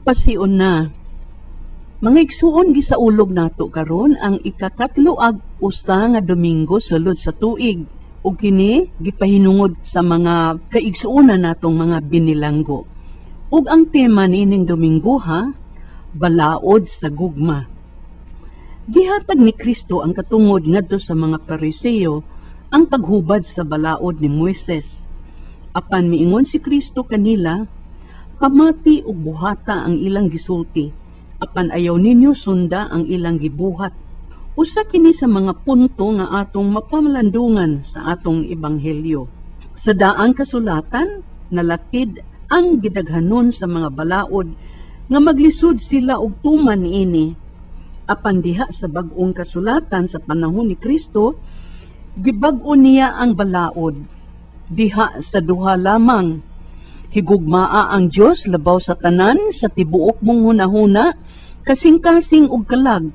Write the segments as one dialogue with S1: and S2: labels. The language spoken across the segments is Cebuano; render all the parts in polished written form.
S1: Agpasion na. Mga igsuon, gisaulog nato karon ang 31 nga Domingo sulod sa tuig ug kini gipahinungod sa mga kaigsuonan natong mga binilanggo. Ug ang tema niining Domingo ha, balaod sa gugma. Gihatag ni Kristo ang katungod ngadto sa mga Pariseo ang paghubad sa balaod ni Moises. Apan miingon si Kristo kanila, "Pamati ug buhata ang ilang gisulti, apan ayaw ninyo sunda ang ilang gibuhat." Usa kini sa mga punto nga atong mapamalandungan sa atong ebanghelyo. Sa daang kasulatan, nalatid ang gidaghanon sa mga balaod nga maglisod sila og tuman niini. Apan diha sa bag-ong kasulatan sa panahon ni Kristo, gibag-o niya ang balaod. Diha sa duha lamang, higugmaa ang Dios labaw sa tanan sa tibuok mong hunahuna, kasing-kasing ug kalag,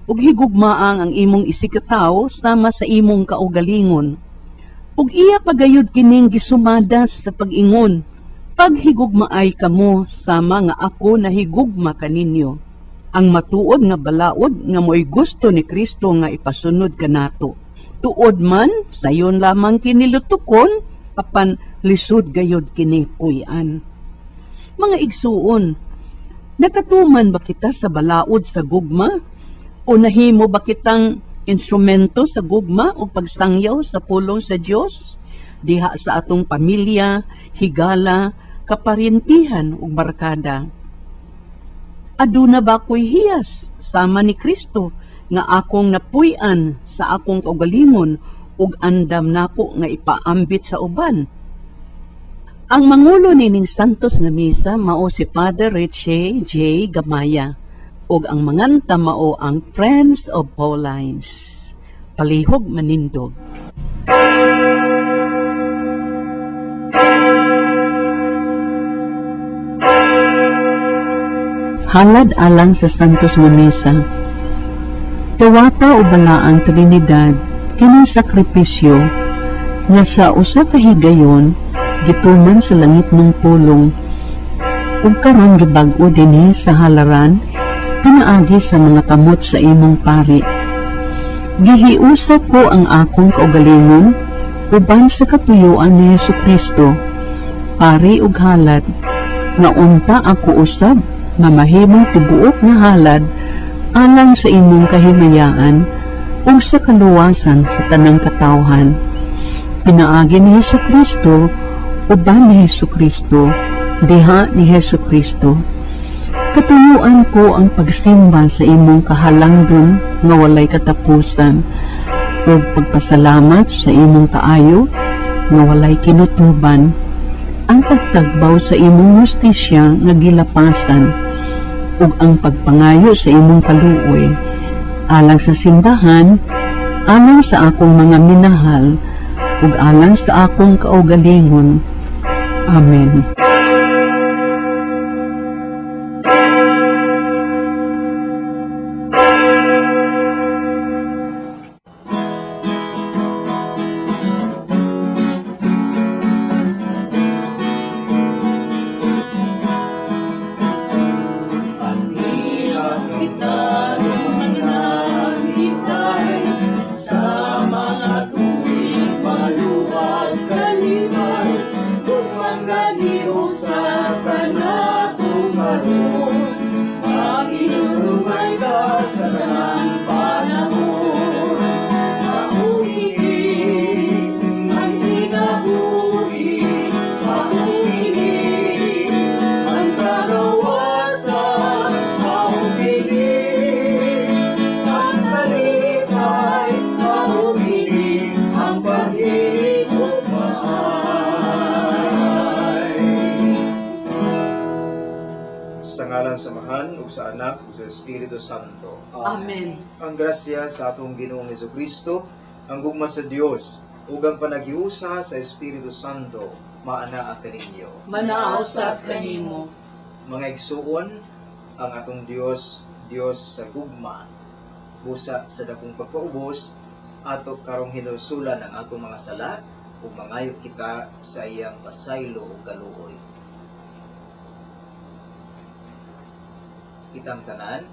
S1: ug higugmaa ang imong isigkatawo sama sa imong kaugalingon. Ug iya pagayod kining gisumada sa pag-ingon, "Paghigugmaay kamo sama nga ako nahigugma kaninyo." Ang matuod nga balaod nga mo'y gusto ni Kristo nga ipasunod kanato. Tuod man, sayon lamang kini lutukon, apan lisod gayod kini puy-an. Mga igsuon, nakatuman ba kita sa balaod sa gugma? O nahimo ba kitang instrumento sa gugma o pagsangyaw sa pulong sa Dios? Diha sa atong pamilya, higala, kaparintihan ug barkada. Aduna ba ko'y hiyas sama ni Kristo nga akong napuy-an sa akong kaugalingon ug andam nako nga ipaambit sa uban? Ang mangulo nining Santos nga misa mao si Father Richie J. Gamaya ug ang manganta mao ang Friends of Paulines. Palihog manindog. Halad alang sa Santos nga Misa. Tuwata o balaang Trinidad, kining sakripisyo nga sa usa ka higayon gituman sa langit ng pulong ug karon gibag-o dinhi sa halaran pinaagi sa mga kamot sa imong pari. Gihiusa ko ang akong kaugalingon uban sa katuyuan ni Hesukristo, pari ug halad, nga unta ako usab mamahimong tibuok nga halad alang sa imong kahimayaan ug sa kaluwasan sa tanang katawhan. Pinaagi ni Hesukristo, uban ni Hesukristo, diha ni Hesukristo. Katuyuan ko ang pagsimba sa imong kahalangdon nga walay katapusan ug pagpasalamat sa imong kaayo nga walay kinutuban, ang pagtagbaw sa imong hustisya nga gilapasan ug ang pagpangayo sa imong kaluoy alang sa simbahan, alang sa akong mga minahal ug alang sa akong kaugalingon. Amen.
S2: Sa mga tuig maluwag kalipay, mga giusa kanato karon, Panginoon ka sa tanang panahon. Mao kini ang kinabuhi, mao kini ang kagawasan, mao kini ang kalipay, mao kini ang paghigugmaay.
S3: Sa ngalan sa Amahan, ug sa Anak, ug sa Espiritu Santo.
S1: Amen.
S3: Ang grasya sa atong Ginoong Kristo, ang gugma sa Dios, ug ang panaghiusa sa Espiritu Santo, maanaa kaninyo.
S1: Manaa usab kanimo.
S3: Mga igsuon, ang atong Dios, Dios sa gugma. Busa sa dakong pagpaubos, ato karong hinulsulan ang atong mga sala, ug mangayo kita sa iyang pasaylo ug kaluoy. Kitang tanan,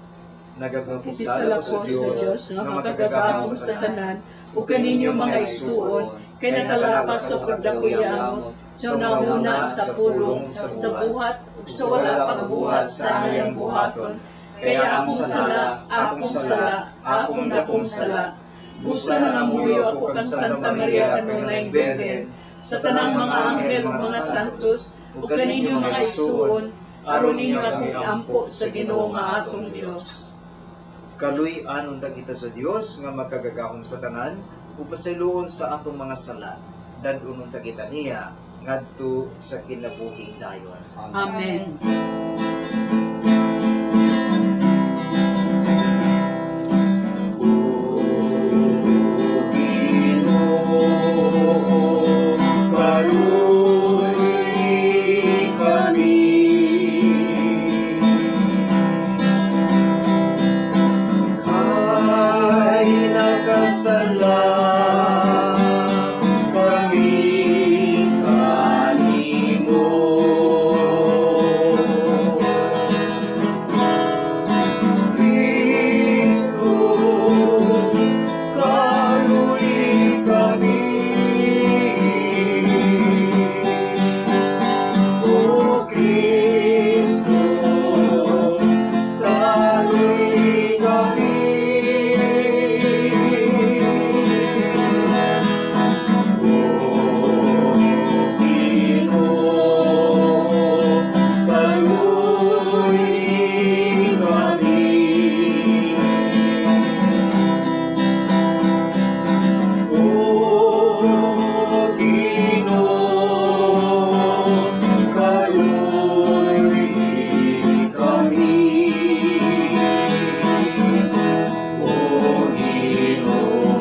S3: nagakumpisal
S2: Isala
S3: ako sa
S2: ko
S3: Dios
S2: sa Dios nga makagagahom sa tanan ug kaninyo mga igsuon, kay nakalapas sa pagdakuyamot sa nauna, sa pulong, sa buhat ug sa wala pagbuhat sa aming buhaton. Kaya akong sala, akong sala, akong dakong sala. Busa nangamuyo ako kang Santa Maria kanunay Birhen, sa tanang mga anghel ug mga santos, ug kaninyo mga igsuon, aron ninyo akong iampo sa Ginoo nga atong Dios.
S3: Kaluy-an unta kita sa Dios nga makagagahom sa tanan ug pasayloon sa atong mga sala. Dad-on unta kita niya ngadto sa kinabuhing dayon.
S1: Amen.
S3: Ginoo, kaluy kami. Kay nakasala kami kanimo. Kristo, kaluy kami. O Kristo, kaluy kami. O Ginoo, kaluy kami. O Ginoo, kaluy kami. O Ginoo,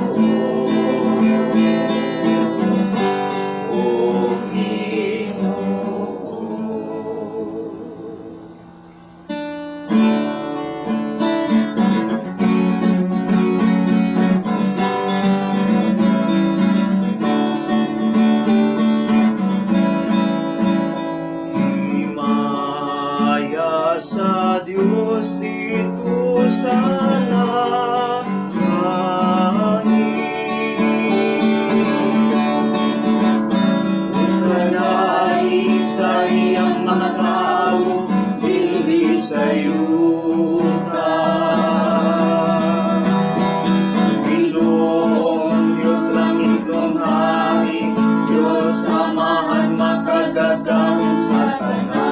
S3: O Ginoo. Himaya sa Diyos dito sa langit. Kanai sa iyang mga tao, dili sa yuta. Ginoong Diyos langit kong hari, Diyos Amahan makagagahom sa tanan.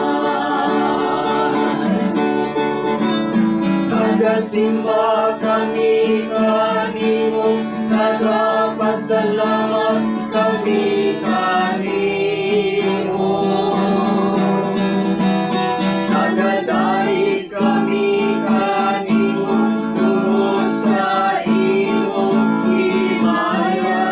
S3: Nagasimba kami kanimo, nagapasalamat kami kanimo. Nagaday kami kanimo tungod sa imong himaya.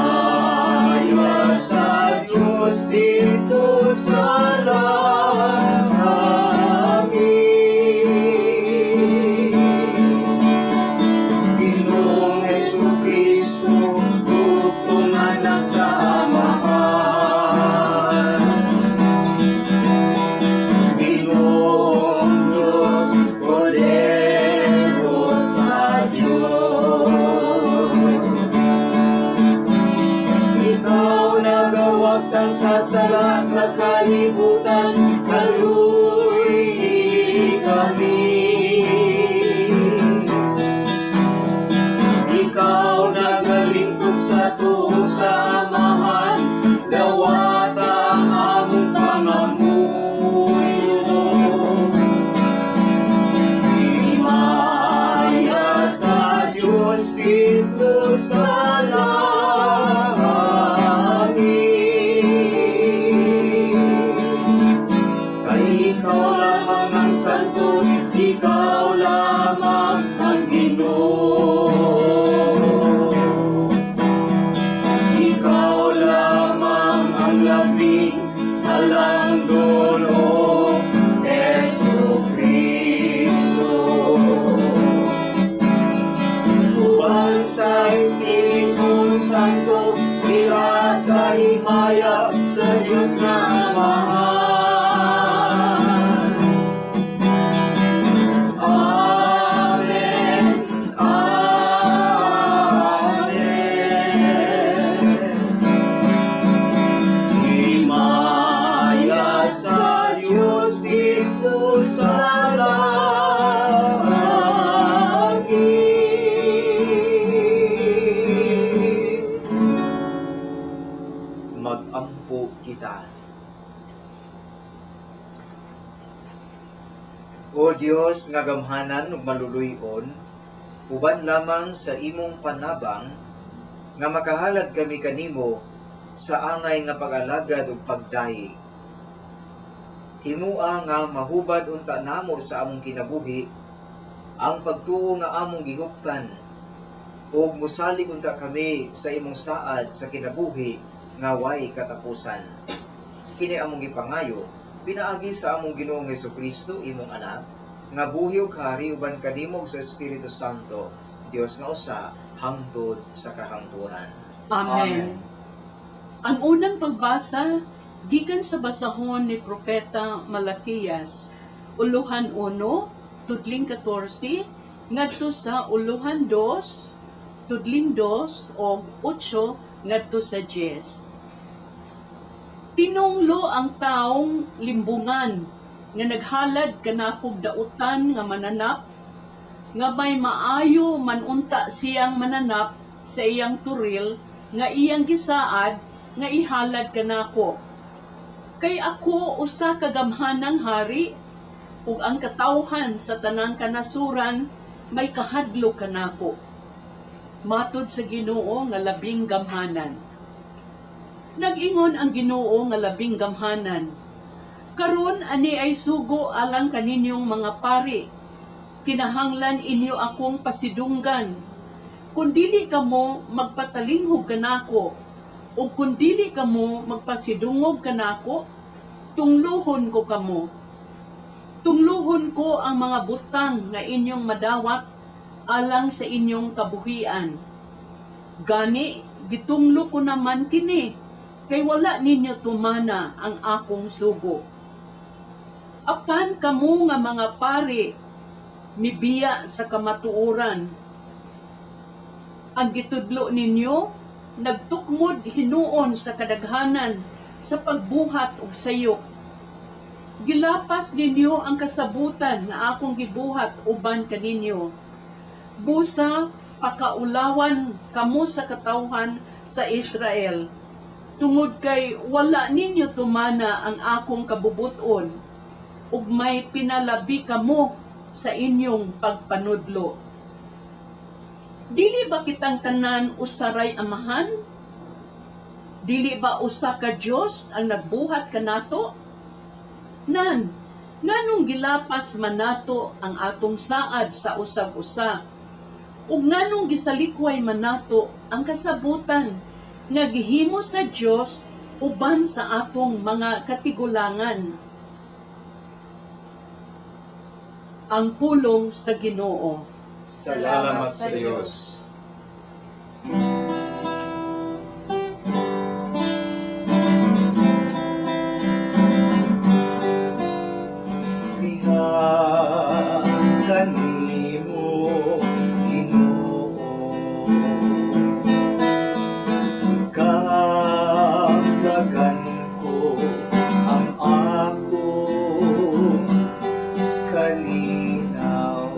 S3: Himaya sa Diyos dito sa langit. Ginoong Hesukristo, bugtong anak sa Amahan. Ginoong Diyos, Kordero sa Diyos. Ikaw nagawagtang sa sala sa kalibutan, kaluy kami. Ikaw nagalingkod sa tuo sa Amahan, dawata ang among pangamuyo. Himaya sa Diyos dito sa langit. Kay ikaw lamang ang santos, ikaw lamang ang Ginoo. Ikaw lamang ang labing alang dulo, Jesu Kristo. Uban sa Espiritu Santo, ira sa himaya sa Diyos na Amahan. O Dios nga gamhanan ug maluluy-on, uban lamang sa imong panabang nga makahalad kami kanimo sa angay nga pag-alagad ug pagdayeg. Himua nga mahubad unta namo sa among kinabuhi ang pagtuo nga among gihuptan ug mosalig unta kami sa imong saad sa kinabuhi nga way katapusan. Kini among gipangayo pinaagi sa among Ginoong Hesukristo, imong anak, nga buhi ug hari uban kanimo ug sa Espiritu Santo, Dios nga usa hangtod sa kahangturan.
S1: Amen. Ang unang pagbasa gikan sa basahon ni Propeta Malakias, uluhan 1, tudling 14, ngadto sa uluhan 2, tudling 2 og 8 ngadto sa 10. Tinunglo ang taong limbungan nga naghalad kanakog dautan nga mananap nga may maayo man unta siyang mananap sa iyang turil nga iyang gisaad nga ihalad kanako. Kay ako usa ka gamhanang hari ug ang katawhan sa tanang kanasuran may kahadlok kanako. Matud sa Ginoo nga labing gamhanan. Nag-ingon ang Ginoo nga labing gamhanan. Karon ani ay sugo alang kaninyong mga pari. Kinahanglan inyo akong pasidunggan. Kung dili kamo magpatalinghog kanako, ug kung dili kamo magpasidungog kanako, tungluhon ko kamo. Tungluhon ko ang mga butang nga inyong madawat alang sa inyong kabuhian. Gani, gitunglo ko naman kini, kay wala ninyo tumana ang akong sugo. Apan kamo nga mga pari, mibiya sa kamatuoran. Ang gitudlo ninyo, nagtukmod hinuon sa kadaghanan sa pagbuhat og sayop. Gilapas ninyo ang kasabutan nga akong gibuhat uban kaninyo. Busa pakaulawan kamo sa katawhan sa Israel. Tungod kay wala ninyo tumana ang akong kabubuton ug may pinalabi kamo sa inyong pagpanudlo. Dili ba kitang tanan usaray amahan? Dili ba usa ka Dios ang nagbuhat kanato? Nan, nganong gilapas man nato ang atong saad sa usag-usa? Ug nganong gisalikway man nato ang kasabutan nga gihimo sa Dios uban sa atong mga katigulangan? Ang pulong sa Ginoo.
S3: Salamat sa Dios.
S4: Diha kanimo, Ginoo, Kaglagan ko ang akong kalinaw.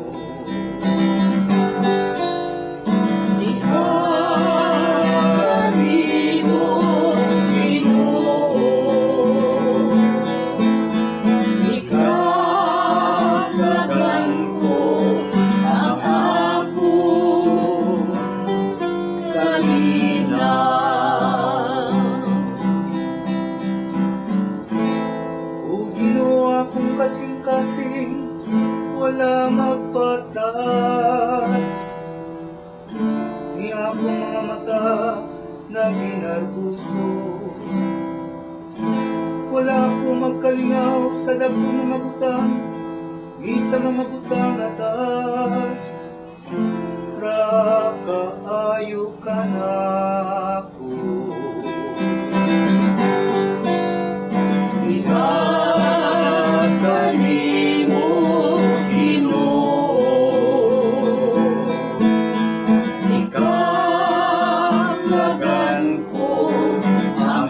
S2: Diha kanimo, Ginoo, Ikatlagan ko ang akong kalinaw.
S4: O Ginoo akong kasing-kasing, wala magpatas. Ni akong mga mata na ginarbuso. Wala ako magkalingaw sa dagkong mga butang, ni sa mga butang atas. Rakaayo ka nako.
S2: Diha kanimo, Ginoo, Ikatlagan ko ang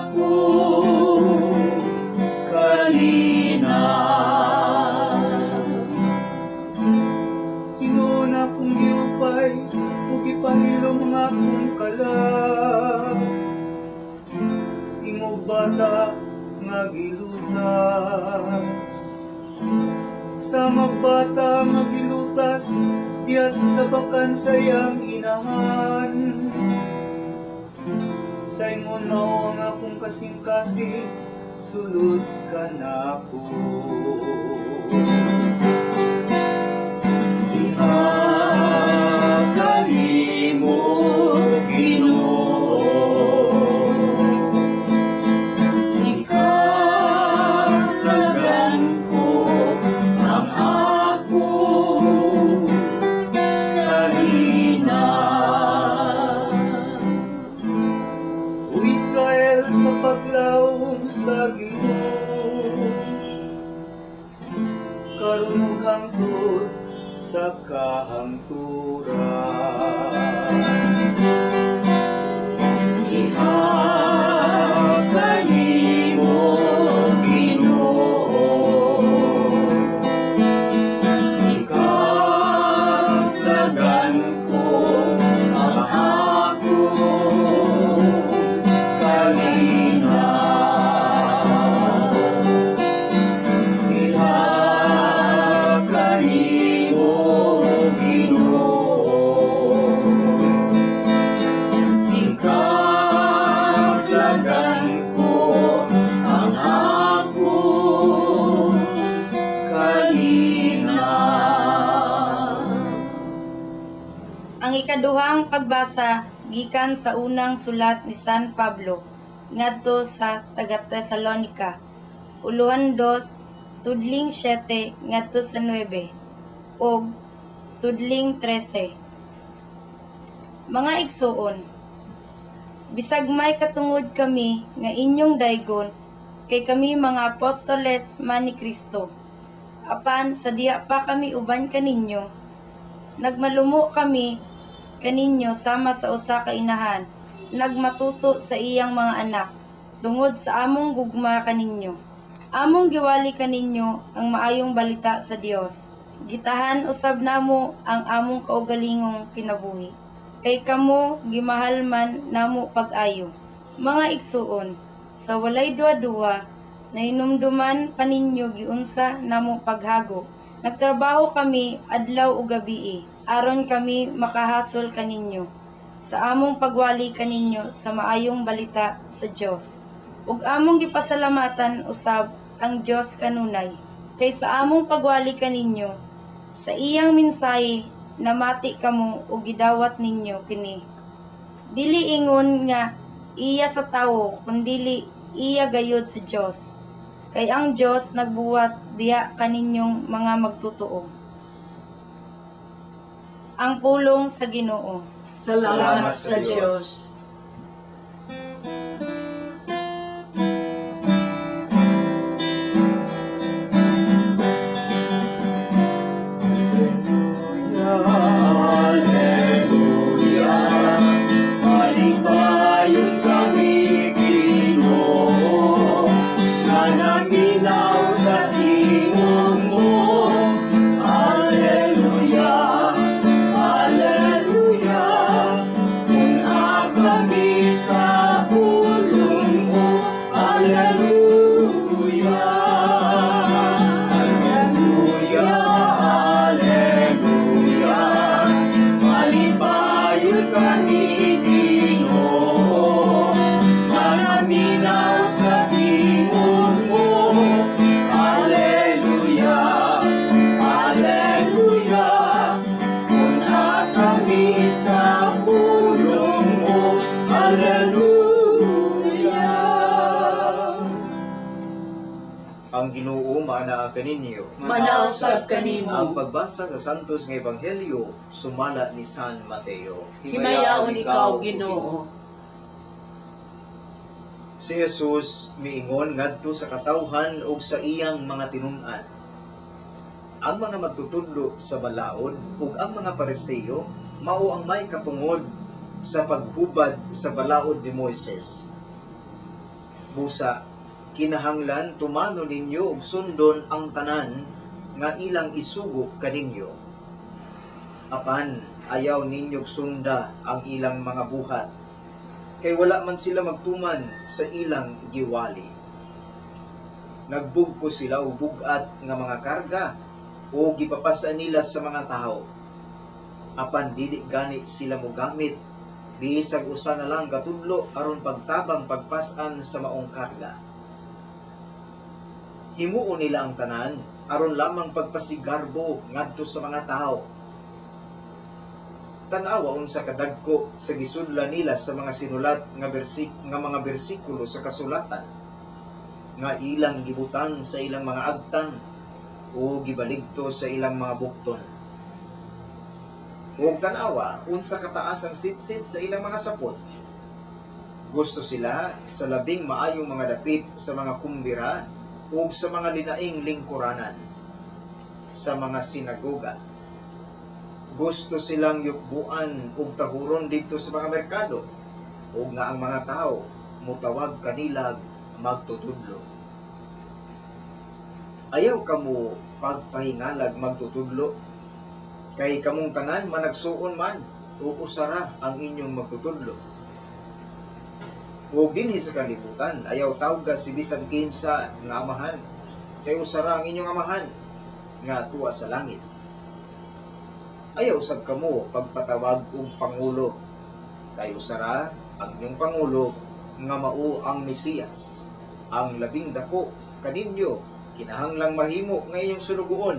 S2: akong kalinaw.
S4: Ginoo na akong giupay ug gipahilom ang akong kalag. Ingog bata nga gilutas. Sa magbata nga gilutas diha sa sabakan sa iyang inahan. Saingon mao ang akong kasing-kasing, sulod ka nako.
S2: Diha kanimo, Ginoo, Ikaklagan ko ang akong kalinag.
S4: O Israel, sa paglawom sa Ginoo, karon ug hangtod sa kahangturan.
S2: Diha kanimo, Ginoo, Ikaklagan ko ang akong kalinag. Diha kanimo, Ginoo, Ikaklagan ko ang akong kalinag.
S5: Ang ikaduhang pagbasa gikan sa unang sulat ni San Pablo ngadto sa taga Tesalonica, uluhan 2, tudling 7 ngadto sa 9 ug tudling 13. Mga igsuon, bisag may katungod kami nga inyong daygon, kay kami mga apostoles man ni Kristo. Apan sa diha pa kami uban kaninyo, nagmalumo kami kaninyo sama sa usa ka inahan, nagmatuto sa iyang mga anak, tungod sa among gugma kaninyo. Among giwali kaninyo ang maayong balita sa Dios. Gitahan usab namo ang among kaugalingong kinabuhi. Kay kamo gimahal man namo pag-ayo. Mga igsuon, sa walay duha-duha, nahinumduman pa ninyo giunsa namo paghago. Nagtrabaho kami adlaw ug gabii, aron kami makahasol kaninyo sa among pagwali kaninyo sa maayong balita sa Dios. Ug among gipasalamatan usab ang Dios kanunay kay sa among pagwali kaninyo sa iyang mensahe, namati kamo ug gidawat ninyo kini. Dili ingon nga iya sa tawo, kundili iya gayud sa Dios. Kay ang Dios nagbuhat diha kaninyong mga magtotoo. Ang pulong sa Ginoo.
S2: Salamat sa Diyos.
S3: Alleluia, Malipayon kami, Ginoo, nga naminaw sa tingog mo. Alleluia, Alleluia, kun kami sa pulong mo. Alleluia, Alleluia, Alleluia, Malipayon kami, Ginoo, nga naminaw sa tingog mo. Alleluia, Alleluia, kun kami sa pulong mo. Alleluia. Ang Ginoo maanaa kaninyo.
S2: Manausab kanimo.
S3: Ang pagbasa sa Santos nga Ebanghelyo sumala ni San Mateo.
S2: Himayaon ikaw, Ginoo.
S3: Si Jesus miingon ngadto sa katawhan ug sa iyang mga tinun-an. Ang mga magtutudlo sa balaod ug ang mga Pariseo mao ang may katungod sa paghubad sa balaod ni Moises. Busa, kinahanglan tumano ninyo ug sundon ang tanan nga ilang isugo kaninyo. Apan ayaw ninyo sunda ang ilang mga buhat, kay wala man sila magtuman sa ilang giwali. Nagbugko sila og bug-at nga mga karga, O gipapasan nila sa mga tawo. Apan dili gani sila mogamit bisag usa na lang katudlo aron pagtabang pagpas-an sa maong karga. Himuon nila ang tanan aron lamang pagpasigarbo ngadto sa mga tawo. Tan-awa unsa kadagko sa gisudla nila sa mga sinulat nga mga bersikulo sa kasulatan nga ilang gibutang sa ilang mga agtang o gibaligto sa ilang mga bukton. Ug tan-awa unsa kataas ang sitsit sa ilang mga sapot. Gusto sila sa labing maayong mga dapit sa mga kumbira ug sa mga linaing lingkuranan sa mga sinagoga. Gusto silang yukbuan ug tahuron didto sa mga merkado ug nga ang mga tao mutawag kanilag magtutudlo. Ayaw kamo pagpahingalag magtutudlo, kay kamong tanan managsuon man ug usara ang inyong magtutudlo. Ug dinhi sa kalibutan ayaw tawga si bisan kinsa nga amahan, kay usara ang inyong amahan nga tuwa sa langit. Ayaw sab kamo pagpatawag og pangulo, kay usara ang inyong pangulo nga mao ang Mesiyas. Ang labing dako kaninyo kinahanglang mahimo nga inyong sulugoon,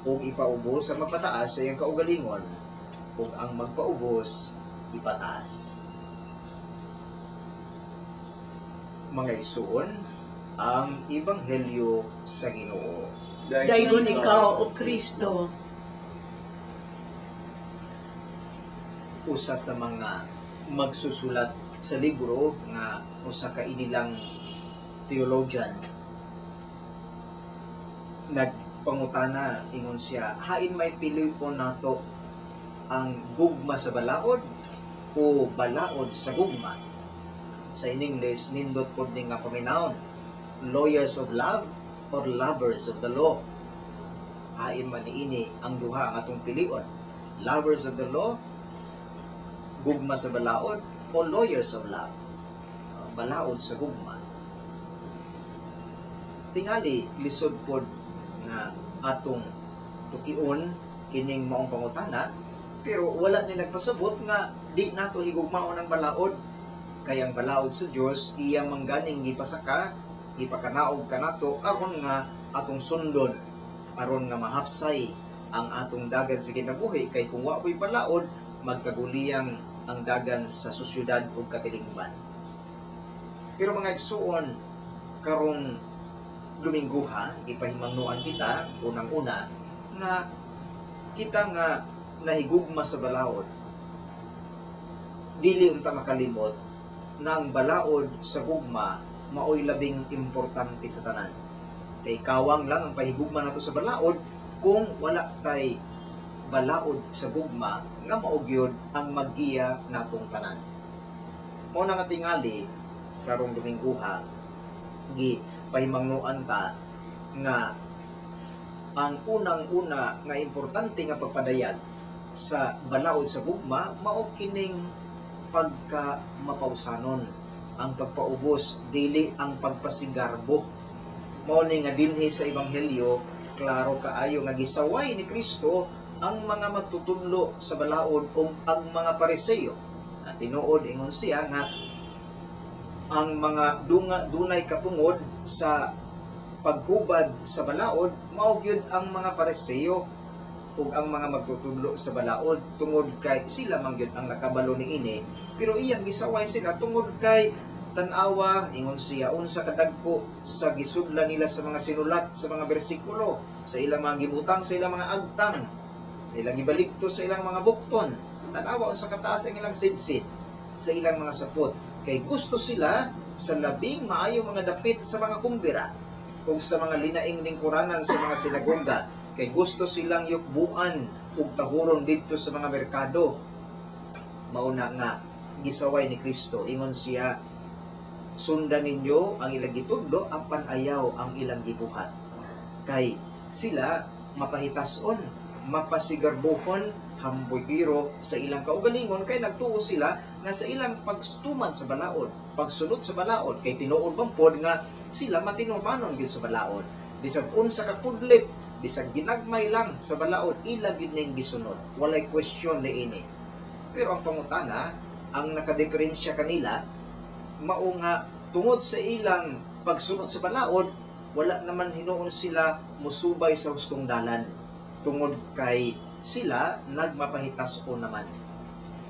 S3: ug ipaubos ang magpataas sa iyang kaugalingon, ug ang magpaubos ipataas. Mga igsuon, ang Ebanghelyo sa Ginoo.
S2: Dayon ikaw, O Kristo.
S3: Usa sa mga magsusulat sa libro nga usa ka inilang theologian nagpangutana, ingon siya, hain may pilion nato, ang gugma sa balaod o balaod sa gugma? Sa in English, nindot pod ni nga paminawon, lawyers of love or lovers of the law? Hain man niini ang duha ang atong pilion, lovers of the law, gugma sa balaod, o lawyers of love, balaod sa gugma? Tingali lisod pod nga atong tukion kining maong pangutana, pero wala ni nagpasabot nga di nato higugmaon ang balaod, kay ang balaod sa Dios iya mangganing gipasaka, gipakanaog kanato aron nga atong sundon, aron nga mahapsay ang atong dagan sa kinabuhi, kay kung wa po'y balaod, magkaguliyang ang dagan sa sosyedad ug katilingban. Pero mga igsuon, karong Domingguha, gipahimangnoan kita unang-una nga kita nga nahigugma sa balaod, dili unta makalimot nga ang balaod sa gugma maoy labing importante sa tanan. Kay kawang lang ang pahigugma nato sa balaod kung wala tay balaod sa gugma nga mao gyud ang maggiya natong tanan. Mao na nga tingali karong Domingguha, gi pahimangnoan ta nga ang unang-una nga importante nga pagpadayag sa balaod sa gugma mao kining pagka mapausanon, ang pagpaubos, dili ang pagpasigarbo. Mao ni nga dinhi sa ebanghelyo klaro kaayo nga gisaway ni Kristo ang mga magtutudlo sa balaod o ang mga Pariseo. At tinuod, ingon siya, nga ang mga dunga dunay katungod sa paghubad sa balaod mao gyud ang mga Pariseo ug ang mga magtutudlo sa balaod, tungod kay sila man gyud ang nakabalo niini. Pero iyang gisaway sila tungod kay tan-awa, ingon siya, unsa kadagko sa gisudla nila sa mga sinulat, sa mga bersikulo, sa ilang mga gibutang sa ilang mga agtang, ilang gibaligto sa ilang mga bukton. Tan-awa unsa kataas ang ilang sidsid sa ilang mga sapot, kay gusto sila sa labing maayo mga dapit sa mga kumbira ug sa mga linaing lingkuranan sa mga sinagoga, kay gusto silang yukbuan ug tahuron didto sa mga merkado. Mao na nga gisaway ni Kristo, ingon siya, sundan ninyo ang ilang gitudlo apan ayaw ang ilang gibuhat, kay sila mapahitason, mapasigarbuhon, hambugiro sa ilang kaugalingon, kay nagtuo sila nga sa ilang pagstuman sa balaod, pagsunod sa balaod, kay tinuod man pod nga sila matinumanon gyud sa balaod, bisag unsa ka kudlit Bisag ginagmay lang sa balaod, ila gyud ning gisunod. Walay question niini. Pero ang pangutana, ang nakadiferensya kanila, mao nga tungod sa ilang pagsunod sa balaod, wala naman hinuon sila musubay sa hustong dalan tungod kay sila nagmapahitas-on naman.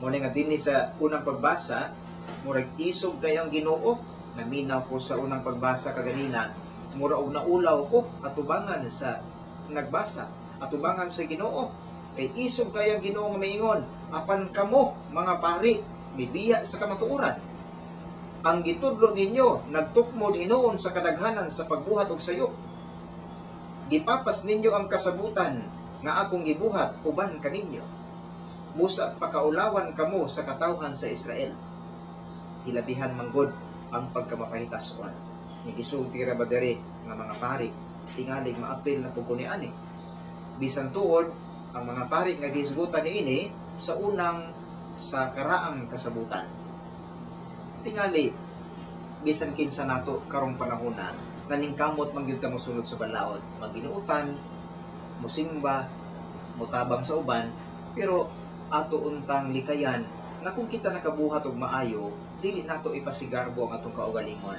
S3: Mao nga dinhi sa unang pagbasa, murag isog kay ang Ginoo. Naminaw ko sa unang pagbasa kaganina, mura og naulaw ko atubangan sa nagbasa, atubangan sa Ginoo. Kay isog kay ang Ginoo nga maingon, "Apan kamo mga pari, mibiya sa kamatuoran. Ang gitudlo ninyo nagtukmod hinuon sa kadaghanan sa pagbuhat og sayop. Gipapas ninyo ang kasabutan nga akong gibuhat uban kaninyo. Busa pakaulawan kamo sa katawhan sa Israel." Hilabihan manggod ang pagkamapahitas-on. Ni gisulti ra ba diri nga mga pari, tingalig maapil na pud ko ni ani. Bisan tuod ang mga pari nga gihisgutan niini sa unang sa karaang kasabutan. Tingali bisan kinsa nato karong panahona, naningkamot man gyud ta mosunod sa balaod, magbinuotan, musimba, mutabang sa uban, pero ato untang likayan nga kung kita nakabuhat og maayo, dili nato ipasigarbo ang atong kaugalingon.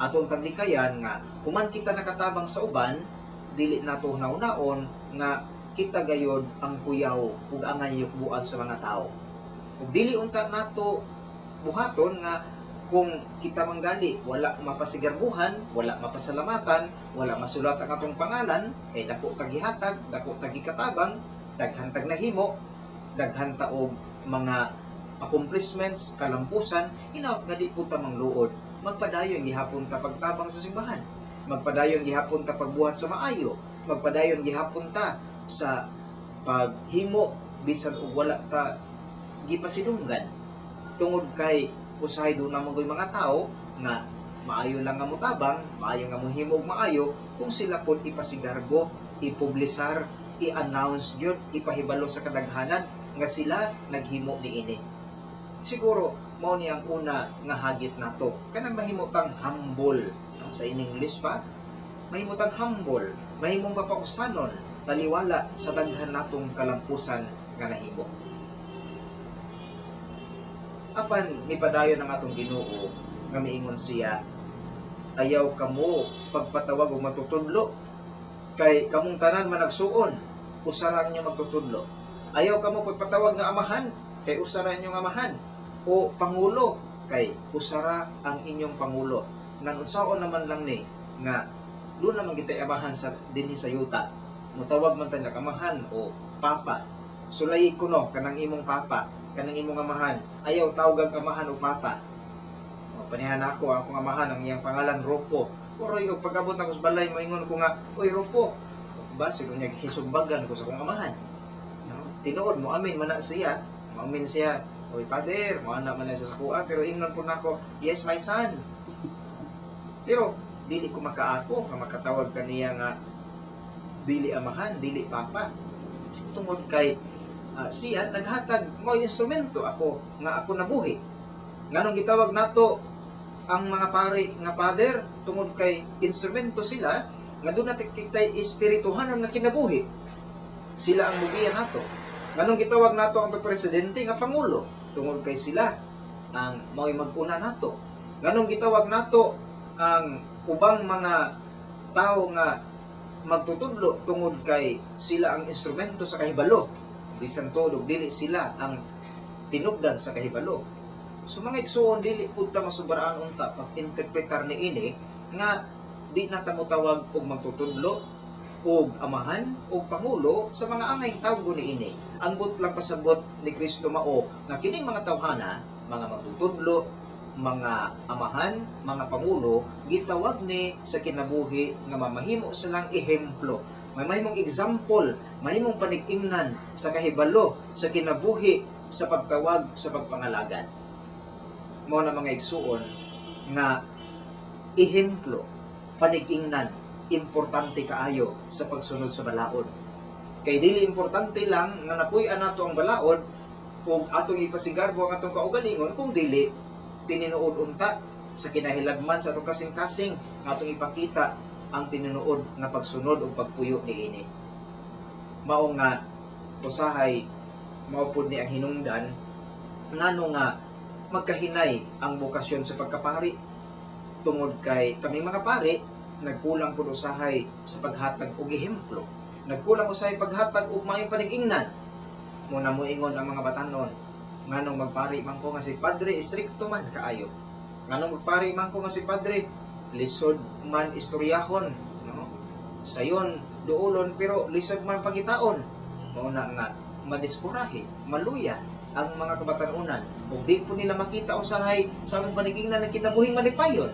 S3: Ato untang likayan nga human kita nakatabang sa uban, dili nato hunahunaon nga kita gayod ang kuyaw ug angay yukbuan sa mga tao. Ug dili unta nato buhaton nga kung kita manggali wala mapasigarbuhan, wala mapasalamatan, wala masulat ang atong pangalan kay dako tag gihatag, dako tag gikatabang, daghan tag nahimo, daghan ta og mga accomplishments, kalampusan, hinaot nga di pud ta mangluod. Magpadayon gihapon ta pagtabang sa simbahan. Magpadayon gihapon ta pagbuhat sa maayo. Magpadayon gihapon ta sa paghimo bisan og wala ta gipasidunggan. Tungod kay usahay duna man mga tao nga maayo lang nga motabang, maayo nga mohimo og maayo kung sila pod ipasigarbo, ipublisar, i-announce gyud, ipahibalo sa kadaghanan nga sila naghimo niini. Siguro mao ni ang una nga hagit nato. Kanang mahimo tang humble, no? Sa in English pa, mahimo tang humble, mahimong mapausanon taliwala sa daghan natong kalampusan nga nahimo. Apan mipadayon ang atong Ginoo nga miingon siya, "Ayaw kamo pagpatawag og matutudlo kay kamong tanan managsuon, usa ra ang inyong magtutudlo. Ayaw kamo pagpatawag nga amahan kay usa ra inyong amahan, o pangulo kay usa ra ang inyong pangulo." Ngan unsaon naman lang ni nga duna naman kita amahan sa dinhi sa yuta. Mutawag man tayo amahan o papa. Sulayi kuno kanang imong papa, kanang imong amahan. Ayaw tawag amahan o papa. O, panihan ako, ang akong amahan, ang iyang pangalan Ropo. Oroy, og pag-abot ako sa balay, moingon ko nga, "Oy Ropo," ba, siguro niya hisumbagan ko sa akong amahan. No? Tinuod, mo amin man na siya. Mo amin siya, "Oy father," mo ana man na siya sa kuha, pero ingnon po nako, "Yes, my son." Pero dili ko makaako nga makatawag kaniya nga dili amahan, dili papa. Tungod kay siya naghatag mo instrumento ako nga ako nabuhi. Nganong gitawag nato ang mga pari nga father? Tungod kay instrumento sila nga duna kitay espirituhanon nga kinabuhi. Sila ang mugiya nato. Nganong gitawag nato ang presidente nga pangulo? Tungod kay sila ang mao'y mag-una nato. Nganong gitawag nato ang ubang mga tao nga magtutudlo? Tungod kay sila ang instrumento sa kahibalo. Bisan tuod dili sila ang tinubdan sa kahibalo. So mga igsuon, dili pud ta masubaraan unta pag-interpretar niini nga di na ta motawag og magtutudlo og amahan og pangulo sa mga angay tawgo niini. Ang buot lang pasabot ni Kristo mao nga kining mga tawhana, mga magtutudlo, mga amahan, mga pangulo, gitawag ni sa kinabuhi nga mamahimo silang ehemplo, may mahimong example, mahimong panig-ingnan sa kahibalo, sa kinabuhi, sa pagtawag, sa pagpangalagad. Mao na mga igsuon nga ehemplo, panig-ingnan, importante kaayo sa pagsunod sa balaod. Kay dili importante lang nga napuy-an nato ang balaod ug atong ipasigarbo ang atong kaugalingon kung dili tinuod unta sa kinahilagman sa atong kasing-kasing nga atong ipakita ang tinunuod nga pagsunod ug pagpuyo niini. Mao nga usahay mao pud ni ang hinungdan ngano nga magkahinay ang bokasyon sa pagkapari, tungod kay kaming mga pari nagkulang pud usahay sa paghatag og ehemplo, nagkulang usahay paghatag og maayong panig-ingnan. Mo na moingon ang mga batanon, nganong magpari man ko nga si padre istrikto man kaayo, nganong magpari man ko nga si padre lisod man istoryahon, no, sayon duolon pero lisod man pangitaon. Mao na nga madiskurahe, maluya ang mga kabatanunan ug di po nila makita usahay sa among panigingnan ng kinabuhing malipayon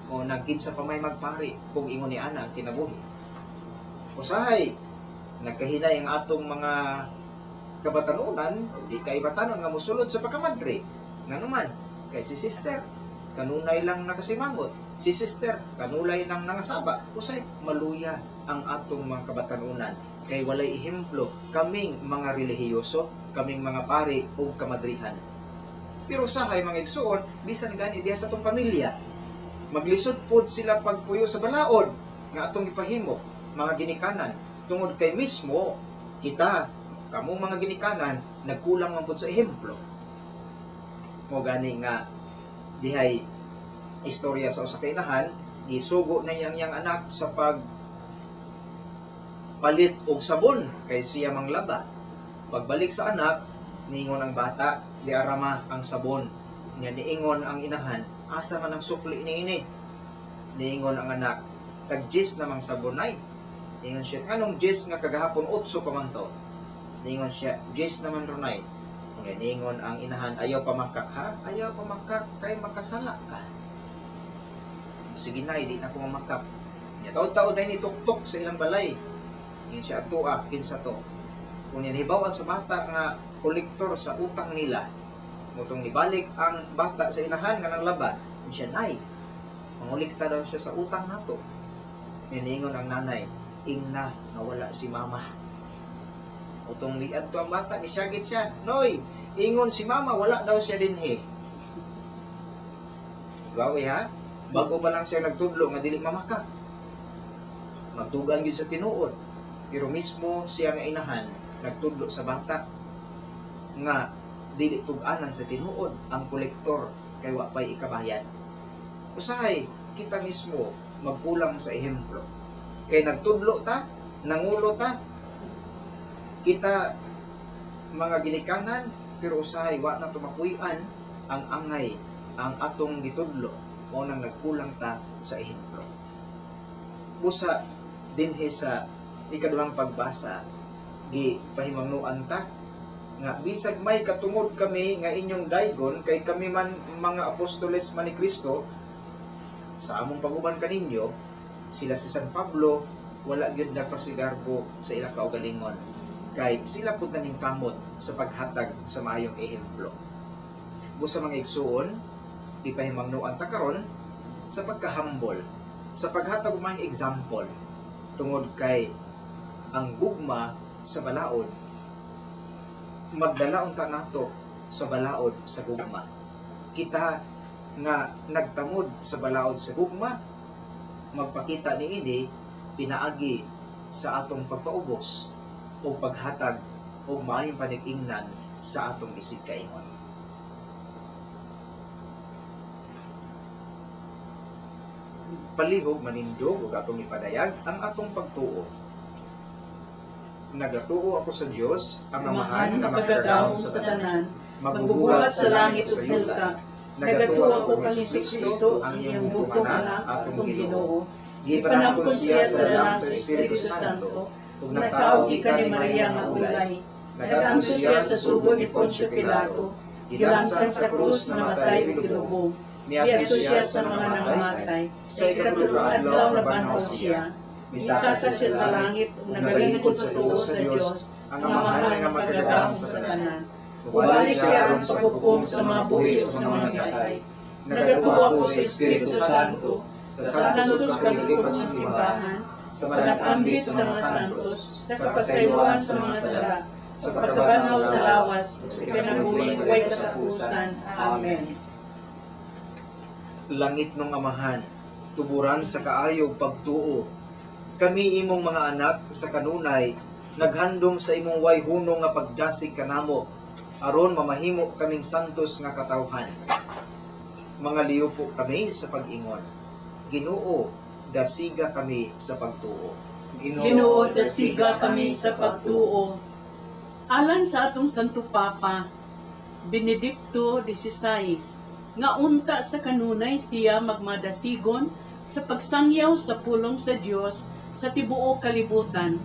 S3: o nagkinsa pa may magpari kung ingon ni ana ang kinabuhi. Usahay nagkahinay ang atong mga kabatanunan, di kay batanon nga mosulod sa pagkamadre, nganuman kay si sister kanunay lang nakasimangot, si sister kanulay lang nangasaba. Usay maluya ang atong mga kabatanunan kay walay ehemplo kaming mga relihiyoso, kaming mga pari ug kamadrihan. Pero usahay, mga igsuon, bisan gani diha sa atong pamilya, maglisod pod sila pagpuyo sa balaod nga atong gipahimo mga ginikanan, tungod kay mismo kita, kamo mga ginikanan, nagkulang man pud sa ehemplo. Mo gani nga dihay istorya sa usa ka inahan, gisugo na iyang iyang anak sa pag palit og sabon kay siya manglaba. Pagbalik sa anak, niingon ang bata, "Di arama ang sabon." Nya niingon ang inahan, "Asa man ang sukli niini?" Niingon ang anak, "Tag 10 namang sabon ay." Niingon siya, "Nganong 10 nga kagahapon 8 pa man to?" Niingon siya, "10 naman runay." Nya niingon ang inahan, "Ayaw pa makak ha, ayaw pa makak kay makasala ka." "Sige na, di na ko mamakak." Nya taod-taod na ni tuktok sa ilang balay. Ingon siya, "Ato ah, kinsa to?" Kung nihibaw sa bata nga kolektor sa utang nila, mutong nibalik ang bata sa inahan nga nanglaba, ingon siya, "Nay, mangolekta daw siya sa utang nato." Niingon ang nanay, "Ingna nga wala si mama." Utong niadto ang bata, misyagit siya, "Noy, ingon si mama, wala daw siya dinhi." Bawi ha? Bago pa lang siya nagtudlo nga dili mamaka. Magtugan yun sa tinuod. Pero mismo siya nga inahan, nagtudlo sa bata nga dili tug-anan sa tinuod ang kolektor kay wa pay ikabayad. Usahay, kita mismo magkulang sa ehemplo. Kay nagtudlo ta, nangulo ta, kita mga ginikanan, pero usahay wa na tumapuy-an ang angay ang atong gitudlo, mao nang nagkulang ta sa ehemplo. Busa dinhi sa ikaduhang pagbasa, gi pahimangnuan ta nga bisag may katungod kami nga inyong daygon kay kami man mga apostoles man ni Kristo sa among pag-uban kaninyo. Sila si San Pablo wala gyud nagpasigarbo sa ilang kaugalingon kay sila pud naningkamot sa paghatag sa maayong ehemplo. Busa, mga igsuon, ipahimangnuan ta karon sa pagkahambol, sa paghatag og maayong example, tungod kay ang gugma sa balaod magdala unta nato sa balaod sa gugma. Kita nga nagtamod sa balaod sa gugma, magpakita niini pinaagi sa atong pagpaubos o paghatag og maayong panig-ingnan sa atong isigkaingon. Palihog manindog ug atong ipadayag ang atong pagtuo. Nagatuo ako sa Dios, ang Amahan nga makagagahom
S2: sa tanan, magbubuhat sa langit ug sa yuta. Nagatuo ako kang Kristo, ang iyang bugtong anak, atong Ginoo.
S3: Gipanangkon siya sa lalang sa Espiritu Santo, ug
S2: Nagtao gikan ni Maria nga ulay. Nag-amso siya sa sugo ni Poncio Pilato. Gilangsan sa krus, namatay ug gilubong.
S3: Miadto
S2: Miadto siya sa mga nangamatay. Sa ikatulo ka adlaw nabanhaw siya. Misaka siya sa langit ug nagalingkod sa tuo sa Dios,
S3: ang
S2: ang
S3: Amahan
S2: Amahan
S3: nga
S2: nga
S3: makagagahom
S2: makagagahom
S3: sa
S2: sa
S3: tanan.
S2: tanan. Ubalik siya aron sa hukom sa mga buhi ug sa mga namatay. Nagatuo ako sa Espiritu Santo, sa Santos Katoliko nga simbahan,
S3: sa
S2: sa
S3: panag-ambit
S2: panag-ambit
S3: sa mga santos,
S2: sa kapasayloan sa mga sala, sa pagkabanhaw sa lawas, sa kinabuhing way katapusan. Amen.
S3: Langit nung Amahan, Tuburan sa kaayo ug pagtuo. Kami imong mga anak sa kanunay naghandom sa imong way hunong nga pagdasig kanamo aron mamahimo kaming santos nga katawhan. Mga liupo kami sa pag-ingon. Ginoo, dasiga kami sa pagtuo.
S2: Ginoo, dasiga kami sa pagtuo.
S1: Alan sa atong Santo Papa, Benedicto XVI, nga unta sa kanunay siya magmadasigon sa pagsangyaw sa pulong sa Dios sa tibuok kalibutan.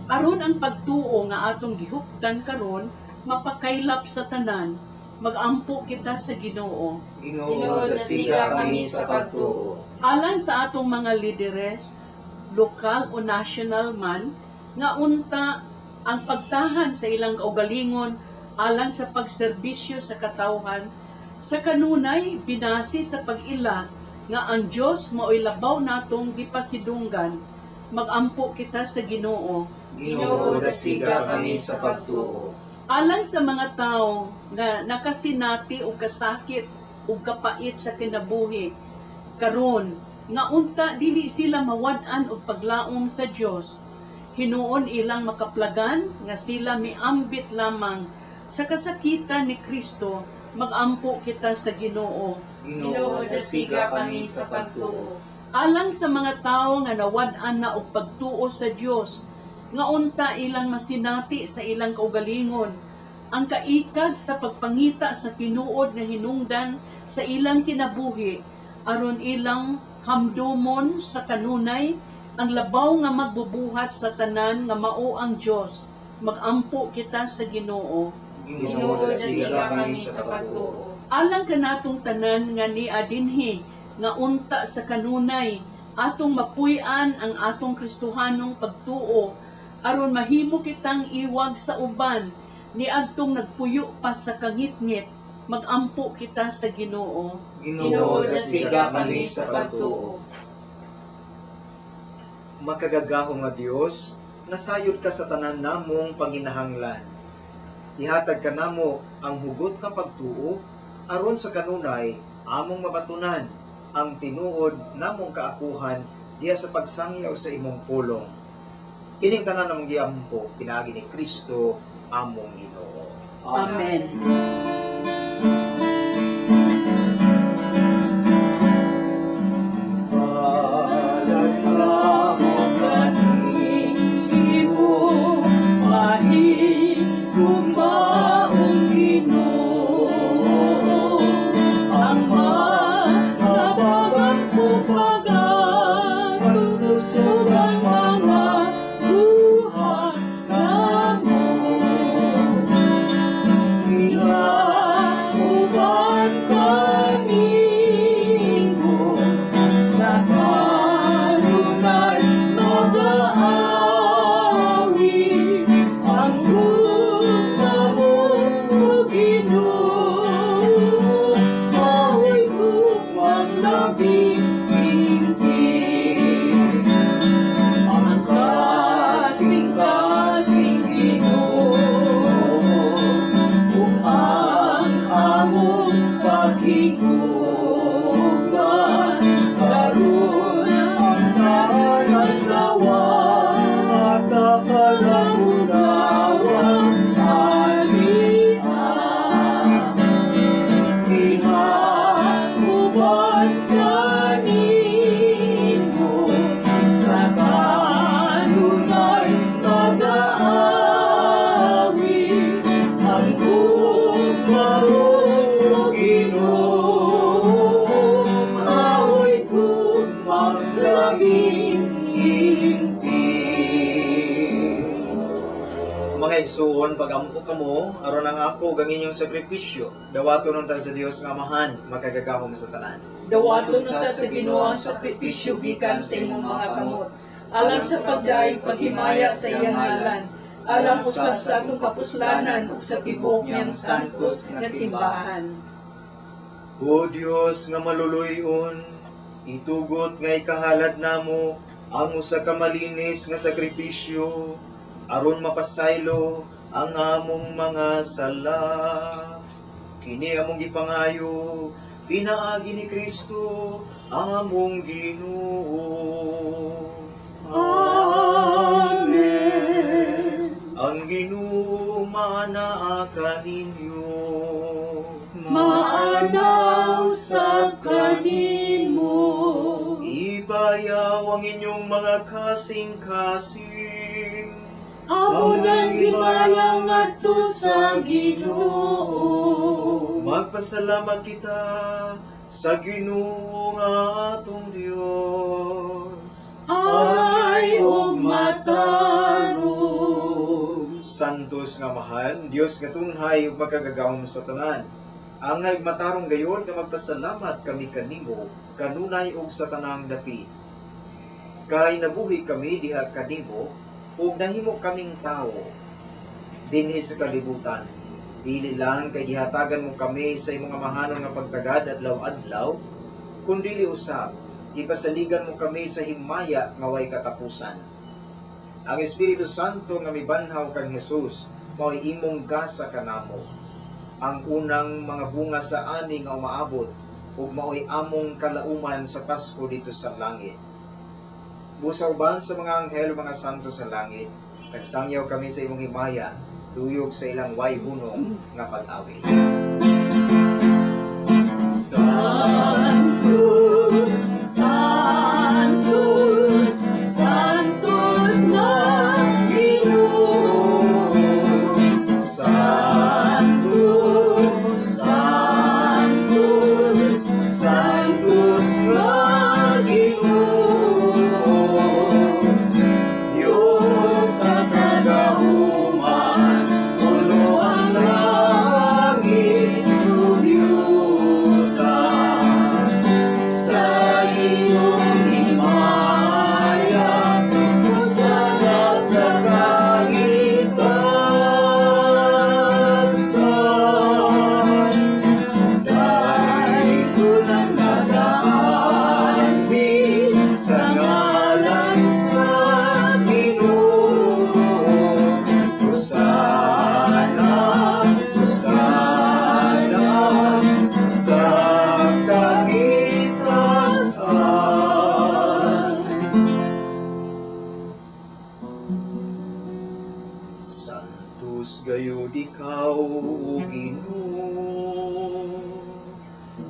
S1: Aron ang pagtuo nga atong gihuptan karon mapakaylap sa tanan, magampo kita sa Ginoo.
S4: Ginoo, dasiga kami sa pagtuo.
S1: Alang sa atong mga lideres, lokal o national man, nga unta ang pagtahan sa ilang kaugalingon alang sa pagserbisyo sa katawhan, sa kanunay binasi sa pag-ila nga ang Dios mao'y labaw natong gipasidunggan, magampo kita sa Ginoo.
S4: Ginoo, dasiga kami sa pagtuo.
S1: Alang sa mga tao nga nakasinati o kasakit o kapait sa kinabuhi karon nga unta dili sila mawad-an og paglaom sa Dios, hinuon ilang makaplagan nga sila miambit lamang sa kasakitan ni Kristo, magampo kita sa Ginoo.
S4: Ginoo, dasiga kami sa pagtuo.
S1: Alang sa mga tao nga nawad-an na og pagtuo sa Dios, nga unta ilang masinati sa ilang kaugalingon ang kaikag sa pagpangita sa tinuod nga hinungdan sa ilang kinabuhi, aron ilang hamdumon sa kanunay ang labaw nga magbubuhat sa tanan nga mao ang Dios, magampo kita sa Ginoo.
S4: Ginoo, dasiga kami sa pagtuo.
S1: Alang kanatong tanan nga nia dinhi nga unta sa kanunay atong mapuy-an ang atong Kristohanong pagtuo aron mahimo kitang iwag sa uban niadtong nagpuyo pa sa kangitngit, magampo kita sa Ginoo.
S4: Ginoo, dasiga kami sa pagtuo.
S3: Makagagahom nga Dios, nasayod ka sa tanan namong panginahanglan. Ihatag ka namo ang hugot nga pagtuo aron sa kanunay among mabatunan ang tinuod namong kaakuhan diha sa pagsangyaw sa imong pulong. Kining tanan namong giampo pinaagi ni Kristo among Ginoo.
S1: Amen. Sa kanunay mag-aawi ang gugma mo, O Ginoo, mao'y gugmang labing higit. Ang kasing-kasing Ginoo, ug ang among paghigugma karon ang tanan gawa at kalaunawan alia. Gihakuban kanimo sa kanunay mag-aawi ang gugma mo, Ginoo, mao'y gugmang labing higit.
S3: Mga igsuon, pagampo kamo aron ang ako ug ang inyong sakripisyo dawaton unta sa Dios nga Amahan makagagahom sa tanan.
S2: Dawaton unta sa Ginoo ang sakripisyo gikan sa imong mga kamot, alang sa pagdayeg paghimaya sa iyang ngalan, alang usab sa atong kapuslanan ug sa tibuok niyang santos nga simbahan.
S3: O Dios nga maluluyon, itugot nga ikahalad namo ang usa ka malinis nga sakripisyo aron mapasaylo ang among mga sala. Kini among gipangayo Pinaagi ni Kristo among Ginoo.
S2: Amen.
S3: Ang Ginoo maanaa kaninyo.
S2: Maanaw sa kanimo.
S3: Ibayaw ang inyong mga kasing-kasing.
S2: Amo nang gibayaw ngadto sa Ginoo.
S3: Magpasalamat kita sa Ginoo nga atong Dios.
S2: Ay ug matarong.
S3: Santos nga Amahan, Dios nga tunhay ug makagagahom sa tanan. Angay matarong gayod nga magpasalamat kami kanimo kanunay ug sa tanang dapit. Kay nabuhi kami diha kanimo ug nahimo kaming tawo dinhi sa kalibutan. Dili lang kay gihatagan mo kami sa imong amahanon nga pagtagad adlaw-adlaw, kundili usab ipasaligan mo kami sa himaya nga way katapusan. Ang Espiritu Santo nga mibanhaw kang Jesus mao'y imong gasa kanamo. Ang unang mga bunga sa ani nga umaabot ug mao'y among kalauman sa Pasko dito sa langit. Busa uban sa mga anghel ug mga santo sa langit, nagsangyaw kami sa imong himaya, duyog sa ilang way hunong nga pag-awit.
S2: Sanctus, Sanctus, Sanctus nga Ginoo.
S3: Sanctus,
S2: Sanctus,
S3: Sanctus nga Ginoo. Diyos sa kagahuman, puno ang langit ug yuta. Sa iyong himaya, usana sa kahitasan.
S2: Daytoy ang nagaanhi
S3: sa ngalan sa Ginoo. Hosana, Hosana, sa kahitasan. Santos gayud ikaw, O Ginoo,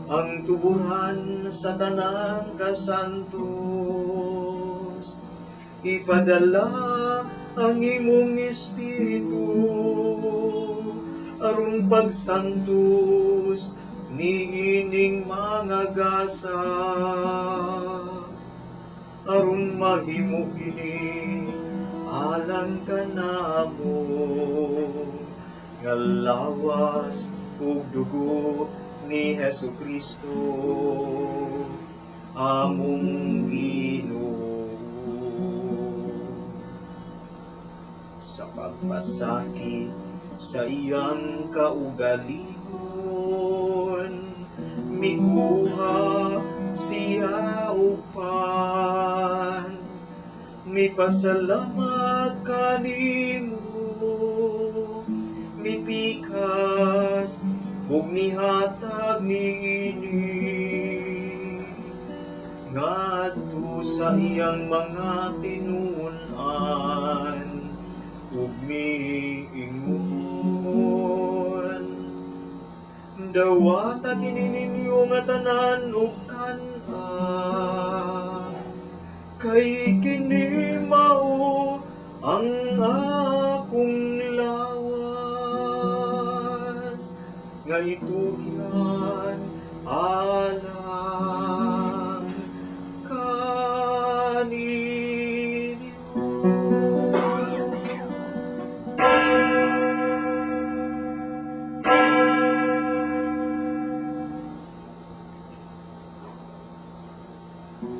S3: ang tuburan sa tanang kasantos. Ipadala ang imong espiritu aron pagsantos niining mga gasa, aron mahimo kini alang kanamo nga lawas ug dugo ni Hesus Kristo among Ginoo. Sa pagpasakit sa iyang kaugalingon, mikuha siya og pan, mipasalamat kanimo, mipikas ug mihatag niini ngadto sa iyang mga tinun-an ug miingon: "Dawata kini ninyo nga tanan ug kan-a, kay kini mao ang akong lawas nga itugyan alang kaninyo."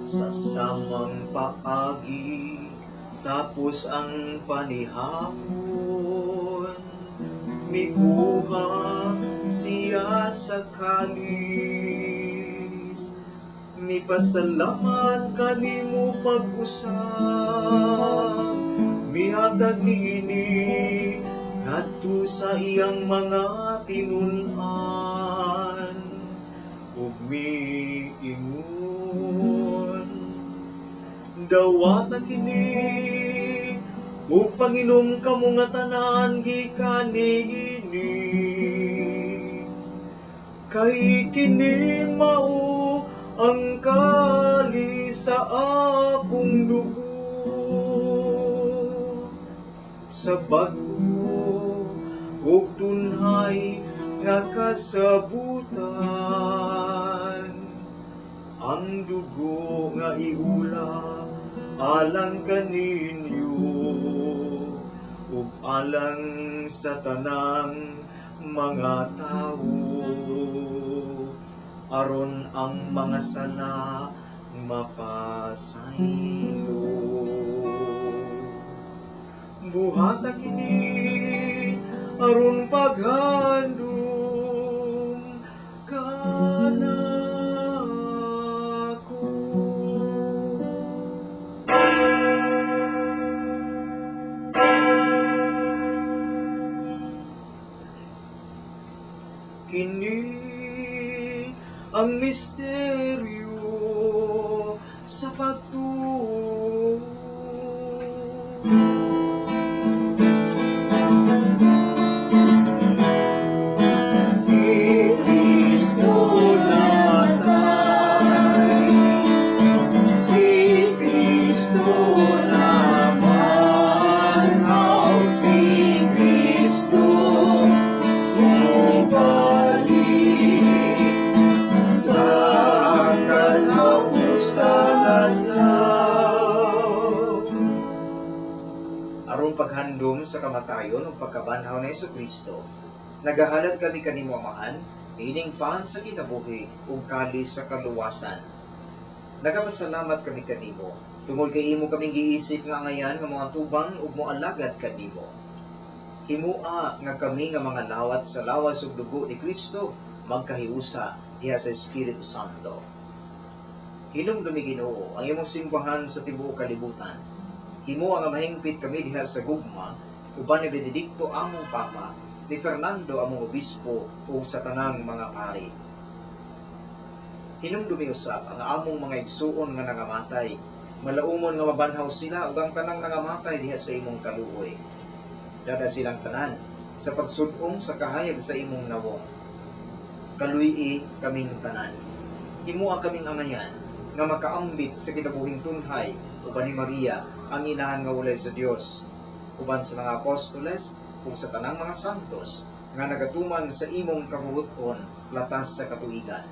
S3: Sa samang paagi, tapos ang panihapon, mikuha siya sa kalis, mipasalamat kanimo pag-usab, mihatag niini ngadto sa iyang mga tinun-an.
S4: Ug miingon, "Dawata kini ug panginom kamo nga tanan gikan niini, kay kini mao ang kali sa akong dugo sa bag-o ug tunhay nga kasabutan, ang dugo nga iula alang kaninyo ug alang sa tanang mga tawo, aron ang mga sala mapasaylo. Buhata kini aron paghandom kanako." Kini ang misteryo sa pagtuo. Si Kristo namatay, si Kristo nabanhaw, si Kristo mubalik sa katapusang adlaw.
S3: Aron paghandom sa kamatayon ug pagkabanhaw ni Kristo, nagahalad kami kanimo, Amahan, niining pan sa kinabuhi ug kalis sa kaluwasan. Nagapasalamat kami kanimo tungod kay imo kaming giisip nga angayan nga mga tubang ug moalagad kanimo. Himua nga kami nga mga lawat sa lawas ug dugo ni Kristo magkahiusa diha sa Espiritu Santo. Hinumdumi, Ginoo, ang imong simbahan sa tibuok kalibutan. Himua nga mahingpit kami diha sa gugma uban ni Benedicto among Papa, ni Fernando among obispo ug sa tanang mga pari. Hinumdumi usab ang among mga igsuon nga nangamatay. Malaumon nga mabanhaw sila ug ang tanang nangamatay diha sa imong kaluoy. Dad-a silang tanan sa pagsud-ong sa kahayag sa imong nawong. Kaluy-i kaming tanan. Himua kaming angayan nga makaambit sa kinabuhing tunhay uban ni Maria, ang inahan nga walay sa Dios, uban sa mga apostoles ug sa tanang mga santos nga nagatuman sa imong kabubut-on latas sa katuigan.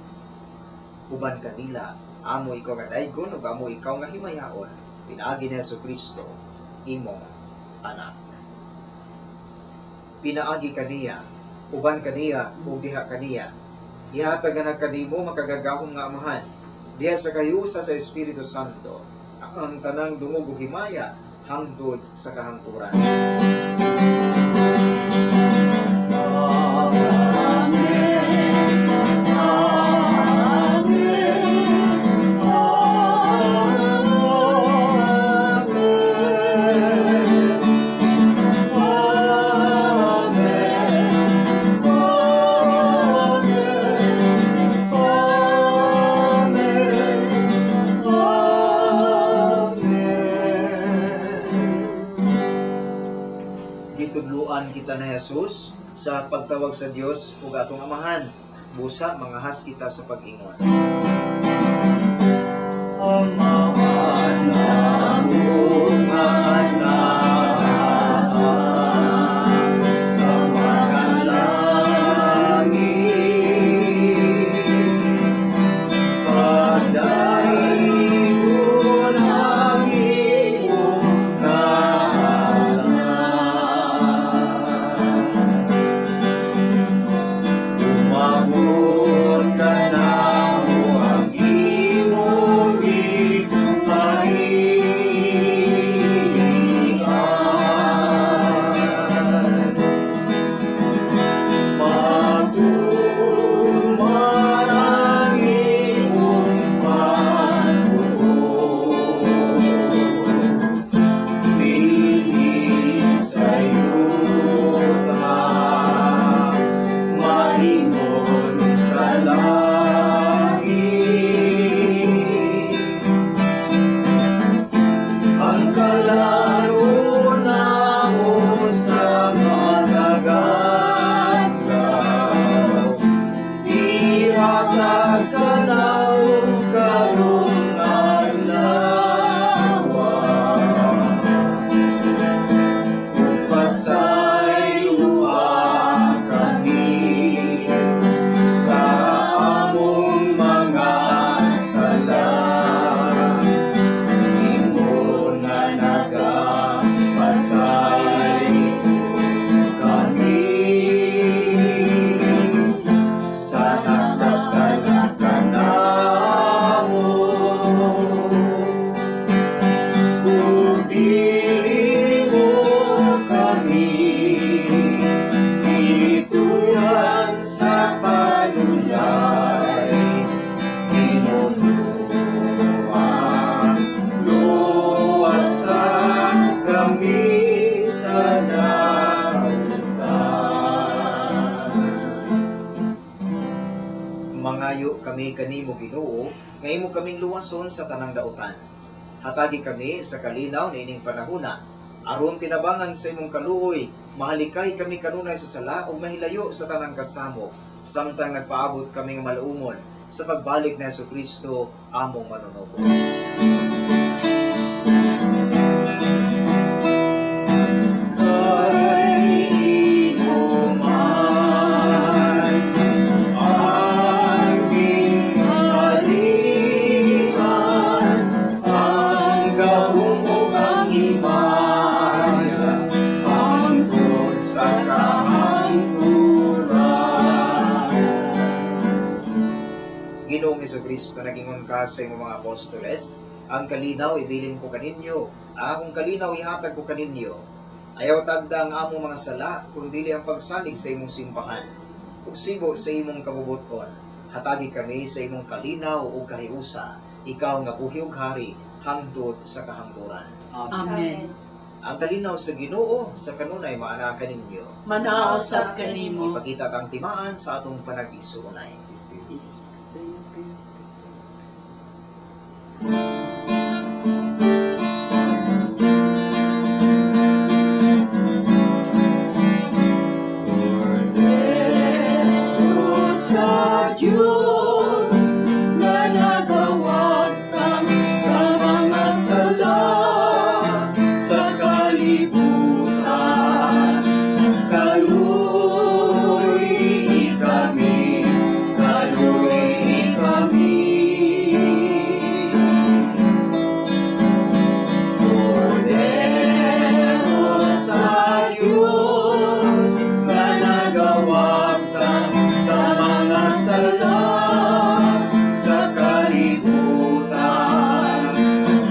S3: Uban kanila, amo ikaw nga daygon ug amo ikaw nga himayaon pinaagi ni Hesus Kristo, imong anak. Pinaagi kaniya, uban kaniya ug diha kaniya, ihatag na kanimo, makagagahom nga Amahan, diha sa kahiusa sa Espiritu Santo, ang tanang dungog ug himaya hangtod sa kahangturan.
S2: Amen. Amen. Amen. Amen. Amen. Amen. Amen.
S3: Gitudluan kita ni Jesus sa pagtawag sa Dios ug atong Amahan. Busa mangahas kita sa pag-ingon.
S4: Amahan namo nga naa sa mga langit, Padaygon ang imong ngalan. Umabot kanamo ang imong gingharian.
S3: Lalo na mo sa magagadlaw, ihatag ka na karong adlaw. Pasayloa kami sa among mga sala. Imo na nagapasaylo kami sa nakasala kanamo. Ug dili mo kami ituyan sa panulay, Ginoo, luwasa kami sa dautan. Mangayo kami kanimo, Ginoo, nga imo kaming luwason sa tanang dautan. Hatagi kami sa kalinaw niining panahuna aron tinabangan sa imong kaluoy, mahalikay kami kanunay sa sala ug mahilayo sa tanang kasamok samtang nagpaabot kaming maluumon sa pagbalik ni Kristo among manunubos. Kay imo man ang gingharian, ang gahom ug ang himaya, hangtod sa kahangturan. Ginoong Kristo, nagingon ka sa imong mga apostoles, "Ang kalinaw ibilin ko kaninyo, ang akong kalinaw ihatag ko kaninyo. Ayaw tagda ang among mga sala, kundi ang pagsalig sa imong simbahan. Ug sibo sa imong kabubuton, hatagi kami sa imong kalinaw ug kahiusa, ikaw nga buhi ug hari hangtod sa kahangturan."
S1: Amen.
S3: Ang kalinaw sa Ginoo sa kanunay maanaa kaninyo.
S2: Manaa usab kanimo.
S3: Ipakita kang timaan sa atong panag-igsuonay.
S2: Kordero sa Diyos nga nagawagtang sa mga sala sa kalibutan, kaluoy kami, kaluoy kami.
S3: Kordero sa Diyos nga nagawagtang sa mga sala sa kalibutan,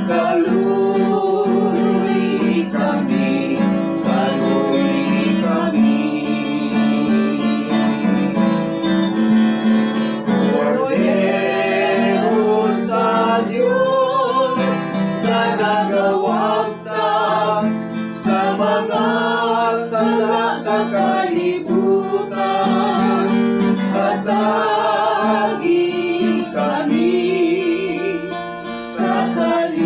S3: kaluoy kami, kaluoy kami. Kordero sa Diyos na nagawagtang sa mga sala sa kalibutan, hatagi kami sa
S2: kalinaw.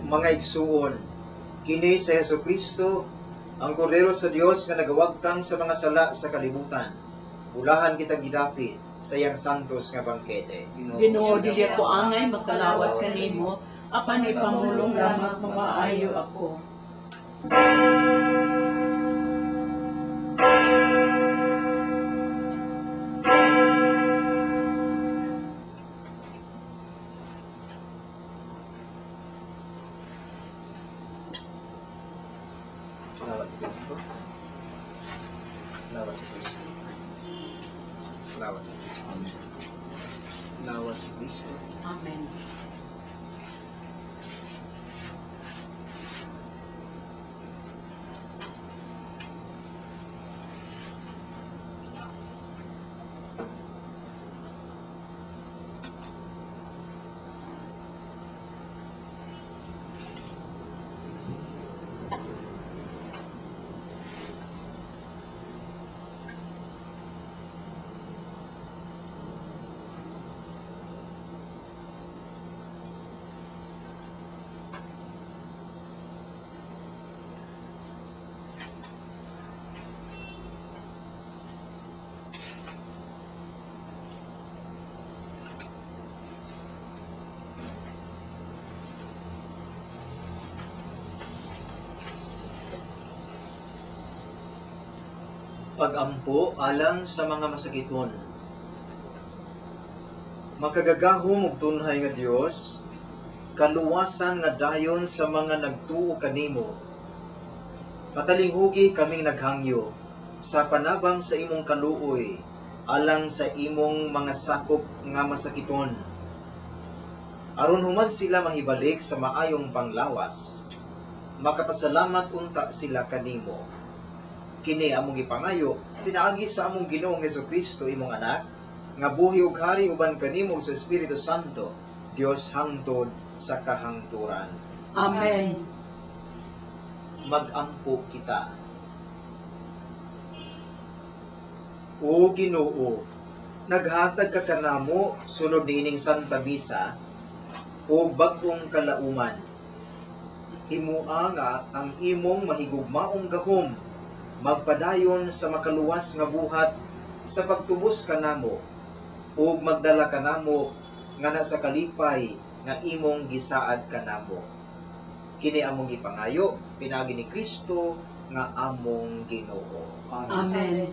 S3: Mga igsuon, kini sa Hesus Kristo, ang Kordero sa Dios nga nagawagtang sa mga sala sa kalibutan. Bulahan kita gidapit sa iyang santos nga bangkete.
S2: Ginoo, dili ako angay makalawat kanimo, apan ipamulong lamang mamaayo ako.
S3: Lawa si Kristo. Lawa si Kristo. Lawa si Kristo. Lawa si Kristo.
S1: Amen.
S3: Pag-ampo alang sa mga masakiton. Makagagahom ug tunhay nga Dios, kaluwasan nga dayon sa mga nagtuo kanimo. Patalinghugi kaming naghangyo sa panabang sa imong kaluoy alang sa imong mga sakop nga masakiton. Aron human sila mahibalik sa maayong panglawas, makapasalamat unta sila kanimo. Kini among gipangayo pinaagi sa among Ginoong Hesukristo, imong anak, nga buhi ug hari uban kanimo sa Espiritu Santo, Dios hangtod sa kahangturan.
S2: Amen.
S3: Magampo kita. O Ginoo, naghatag ka kanamo sulod niining Santa Misa og bag-ong kalauman. Himua nga ang imong mahigugmaong gahom magpadayon sa makaluwas nga buhat sa pagtubos kanamo ug magdala kanamo nga sa kalipay nga imong gisaad kanamo. Kini among gipangayo pinaagi ni Kristo nga among Ginoo.
S2: Amen.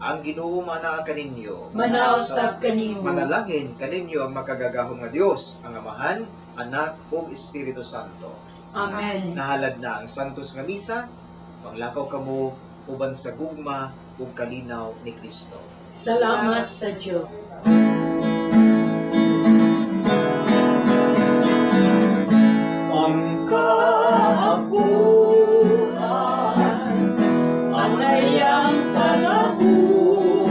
S3: Ang Ginoo manaa kaninyo.
S2: Manaa usab kanimo.
S3: Manalangin kaninyo ang makagagahom nga Dios, ang Amahan, Anak ug Espiritu Santo.
S2: Amen.
S3: Nahalad na ang Santos nga Misa, panglakaw kamo uban sa gugma ug kalinaw ni Kristo.
S2: Salamat sa Diyos.
S4: Ang kaakuan
S2: Ang iyang panahon,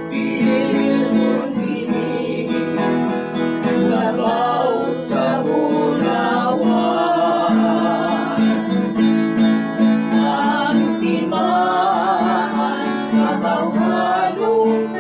S2: pilon ini, labaw sa unawa. Ang timaan sa tawhanong.